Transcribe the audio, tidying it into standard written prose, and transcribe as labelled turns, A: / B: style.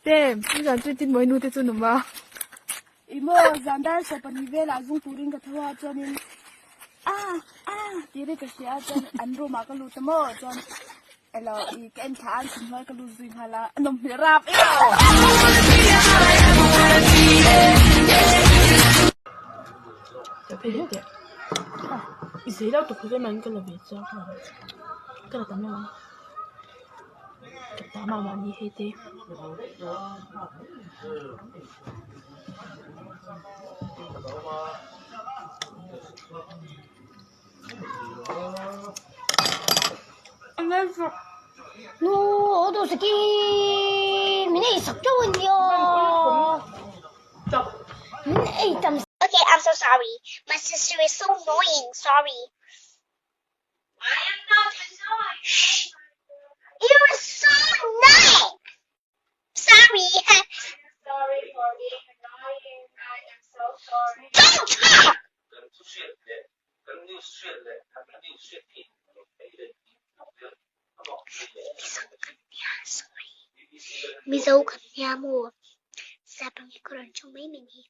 A: Te, zan chu tin mawi nu te chu num a.
B: I maw zan dar sawh pahnih velah zung turin ka tho a chuanin a a tih ri ka hria a chuan an room ah ka lut a maw chuan elo i ka en thla a an chhun hnuai ka lut zui nghal a a nawm hmel rap em.
A: I zei lo tuk hi man ka la ve chiang ka la tam lo ang. Ka ta mah mah ni hei te.
C: Okay, I'm so sorry. My sister is so annoying. Sorry. I am not annoying. You're so annoying. Sorry.
A: Sorry for being annoying. I am so sorry.
C: Don't talk.
D: Kan thu hriat leh kan news hriat leh kan news hriat theih loh theih leh tih tluk zel a mak thei leh
C: Sorry. Mizo kan nia maw? Sapang hi ka rawn chawm mai mai ni.